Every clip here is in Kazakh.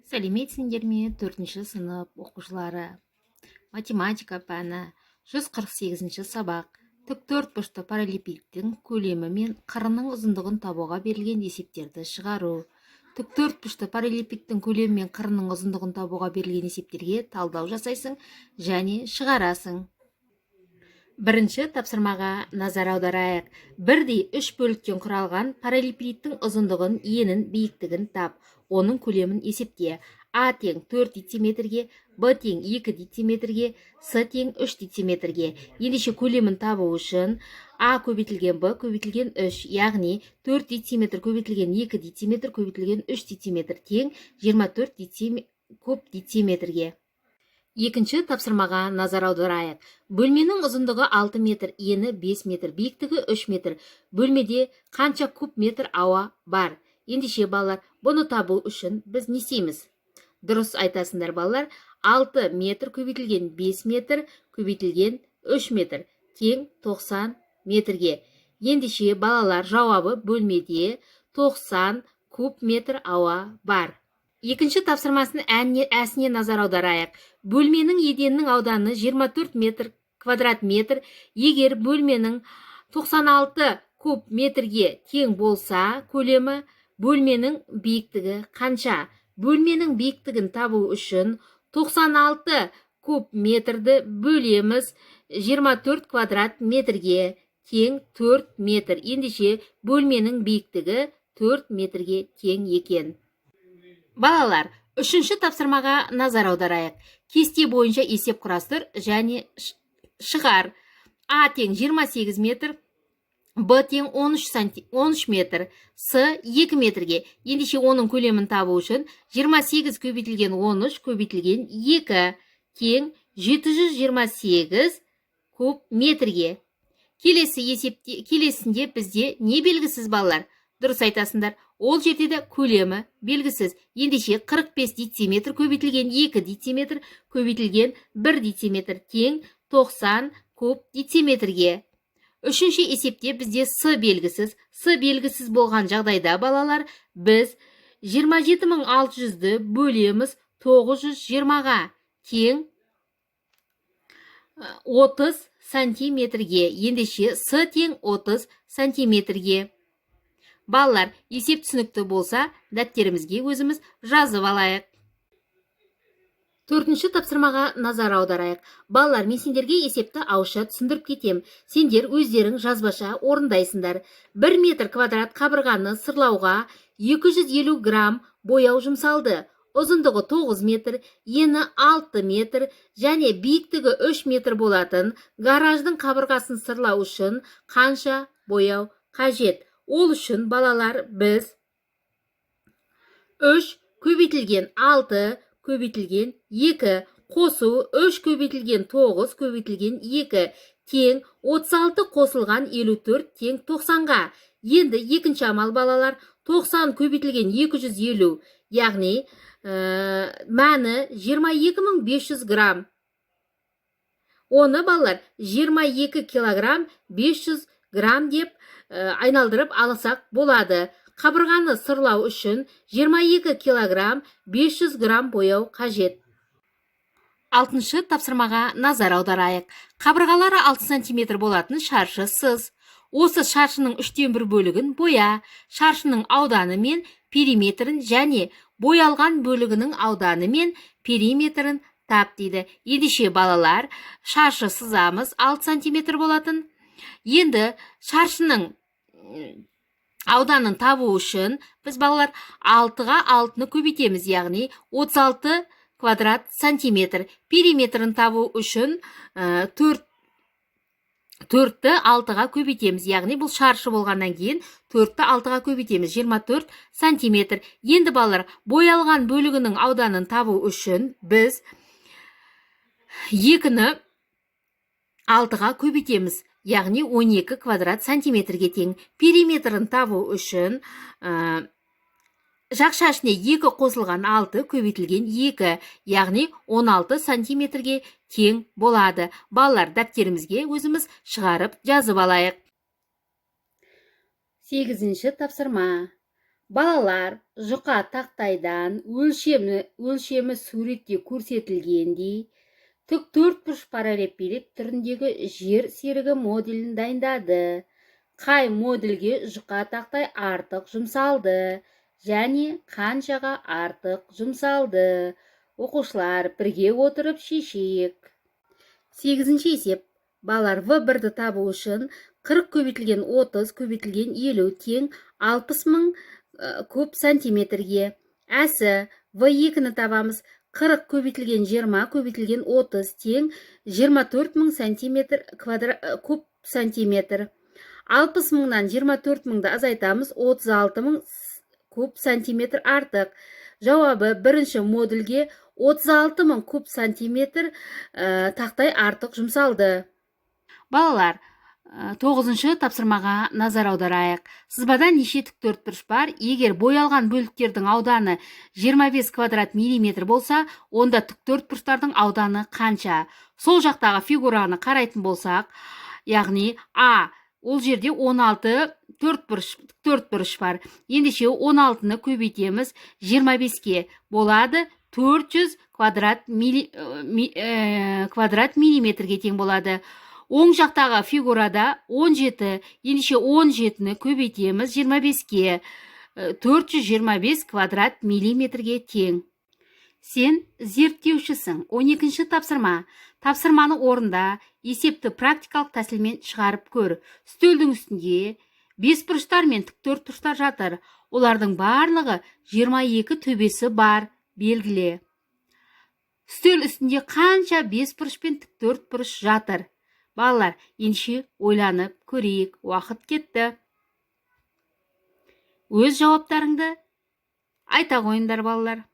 Сәлеметсіңдер ме, төртінші сынып оқушылары! Математика пәні, 148 сабақ. Тік төртбұрышты параллелепипедтің көлемі мен қырының ұзындығын табуға берілген есептерді шығару. Тік төртбұрышты параллелепипедтің көлемі мен қырының ұзындығын табуға берілген есептерге талдау жасайсың және шығарасың. Бірінші тапсырмаға назар аударайық. Бірдей үш бөліктен құралған параллелепипедтің ұзындығын, енін, биіктігін тап, оның көлемін есепте. А тең 4 дециметрге, Б тең 2 дециметрге, С тең 3 дециметрге. Ендеше, көлемін табу үшін А көбейтілген Б көбейтілген 3, яғни 4 дециметр көбейтілген 2 дециметр көбейтілген 3 дециметр тең 24 куб дециметрге. Екінші тапсырмаға назар аударайық. Бөлменің ұзындығы 6 метр, ені 5 метр, биіктігі 3 метр. Бөлмеде қанша куб метр ауа бар? Ендеше, балалар, бұны табу үшін біз не істейміз? Дұрыс айтасыңдар, балалар. 6 метр көбейтілген 5 метр көбейтілген 3 метр тең 90 метрге. Ендеше, балалар, жауабы: бөлмеде 90 куб метр ауа бар. Екінші тапсырмасының әне әсіне назар аударайық. Бөлменің еденінің ауданы 24 метр квадрат метр. Егер бөлменің 96 куб метрге тең болса көлемі, бөлменің биіктігі қанша? Бөлменің биіктігін табу үшін 96 куб метрді бөлеміз 24 квадрат метрге, тең 4 метр. Ендеше, бөлменің биіктігі 4 метрге тең екен. Балалар, үшінші тапсырмаға назар аударайық. Кесте бойынша есеп құрастыр және шығар. А тең 28 метр, Б тең 13 13 метр, С 2 метрге. Ендеше, оның көлемін табу үшін 28 көбейтілген 13 көбейтілген 2 тең 728 куб метрге. Келесі есепте, келесінде бізде не белгісіз, балалар? Дұрыс айтасыңдар, ол жерде де көлемі белгісіз. Ендеше, 45 дециметр көбейтілген 2 дециметр көбейтілген 1 дециметр тең 90 куб дециметрге. Үшінші есепте бізде С белгісіз. С белгісіз болған жағдайда, балалар, біз 27 600-ді бөлеміз 920-ға, тең 30 сантиметрге. Ендеше, С тең 30 сантиметрге. Балалар, есеп түсінікті болса, дәптерімізге өзіміз жазып алайық. Төртінші тапсырмаға назар аударайық. Балалар, мен сендерге есепті ауызша түсіндіріп кетем, сендер өздерің жазбаша орындайсыңдар. 1 метр квадрат қабырғаны сырлауға 250 грамм бояу жұмсалды. Ұзындығы 9 метр, ені 6 метр және биіктігі 3 метр болатын гараждың қабырғасын сырлау үшін қанша бояу қажет? Ол үшін, балалар, біз 3 көбейтілген 6 көбейтілген 2 қосу 3 көбейтілген 9 көбейтілген 2 тең 36 қосылған 54 тең 90-ға. Енді екінші амал, балалар: 90 көбейтілген 250, яғни мәні 22 500 грамм. Оны, балалар, 22 килограмм 500 грамм деп айналдырып алсақ болады. Қабырғаны сырлау үшін 22 килограмм 500 грамм бояу қажет. Алтыншы тапсырмаға назар аударайық. Қабырғалары 6 сантиметр болатын шаршы сыз. Осы шаршының үштен бір бөлігін боя. Шаршының ауданы мен периметрін және боялған бөлігінің ауданы мен периметрін тап дейді. Ендеше, балалар, шаршы сызамыз 6 сантиметр болатын. Енді шаршының ауданын табу үшін біз, балалар, 6-ға 6-ны көбейтеміз, яғни 36 квадрат сантиметр. Периметрін табу үшін 4, төртті алтыға көбейтеміз, яғни бұл шаршы болғаннан кейін төртті алтыға көбейтеміз, 24 сантиметр. Енді, балалар, боялған бөлігінің ауданын табу үшін біз екіні алтыға көбейтеміз, яғни 12 квадрат сантиметрге тең. Периметрін табу үшін жақша ішіне 2 қосылған 6 көбейтілген 2, яғни 16 сантиметрге тең болады. Балалар, дәптерімізге өзіміз шығарып жазып алайық. Сегізінші тапсырма. Балалар, жұқа тақтайдан өлшемі суретте көрсетілгендей тік төртбұрыш параллелепипед түріндегі жер серігі моделін дайындады. Қай модельге жұқа тақтай артық жұмсалды және қаншаға артық жұмсалды? Оқушылар, бірге отырып шешейік. Сегізінші есеп. Балалар, в бірді табу үшін 40 көбейтілген 30 көбейтілген 50 тең 60 мың куб сантиметрге. Әсі, в екіні табамыз: 40 көбейтілген 20 көбейтілген 30 тең 24 мың сантиметр куб сантиметр. 60 мыңнан 24 мыңды азайтамыз, 36 мың куб сантиметр артық. Жауабы: бірінші модульге 36 мың куб сантиметр тақтай артық жұмсалды. Балалар, тоғызыншы тапсырмаға назар аударайық. Сызбада неше тік төртбұрыш бар? Егер боялған бөліктердің ауданы 25 квадрат миллиметр болса, онда тік төртбұрыштардың ауданы қанша? Сол жақтағы фигураны қарайтын болсақ, яғни а ол жерде 16 төртбұрыш бар. Ендеше 16-ны көбейтеміз 25-ке, болады 400 квадрат миллиметрге тең болады. Оң жақтағы фигурада 17. Ендеше 17-ні көбейтеміз 25-ке, 425 квадрат миллиметрге тең. Сен зерттеушісің. 12 тапсырма. Тапсырманы орында, есепті практикалық тәсілмен шығарып көр. Үстелдің үстінде бес бұрыштар мен тік төрт бұрыштар жатыр. Олардың барлығы 22 төбесі бар. Белгіле, үстел үстінде қанша бес бұрыш пен тік төрт бұрыш жатыр? Балалар, ендеше ойланып көрейік. Уақыт кетті. Өз жауаптарыңды айта қойыңдар, балалар.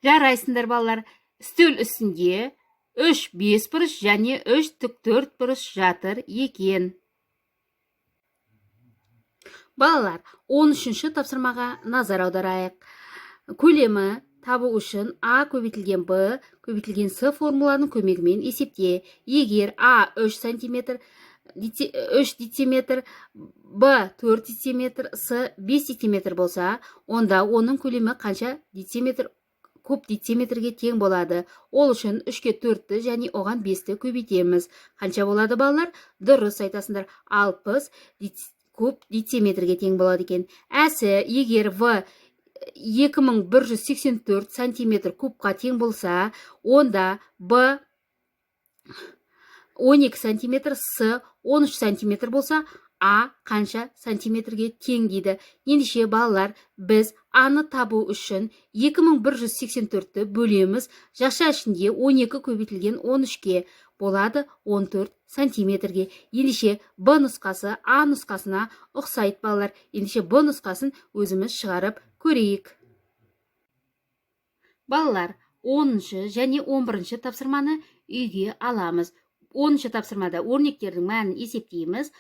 Жарайсыңдар, балалар. Үстел үстінде үш бес бұрыш және үш тік төрт бұрыш жатыр екен. Балалар, 13-ші тапсырмаға назар аударайық. Көлемі табу үшін а көбейтілген б көбейтілген с формуланың көмегімен есепте. Егер а 3 сантиметр, 3 дециметр, б 4 дециметр, с 5 дециметр болса, онда оның көлемі қанша дециметр, куб дециметрге тең болады? Ол үшін 3-ке 4-ті және оған 5-ті көбейтеміз. Қанша болады, балалар? Дұрыс айтасыңдар, 60 куб дециметрге тең болады екен. Әсі, егер в 2184 сантиметр кубқа тең болса, онда б 12 сантиметр, с 13 сантиметр болса, а қанша сантиметрге тең дейді. Ендеше, балалар, біз аны табу үшін 2184-ті бөлеміз жақша ішінде 12 көбейтілген 13-ке, болады 14 сантиметрге. Ендеше б нұсқасы а нұсқасына ұқсайды, балалар. Ендеше б нұсқасын өзіміз шығарып көрейік. Балалар, 10 және 11 тапсырманы үйге аламыз. 10 тапсырмада өрнектердің мәнін есептейміз.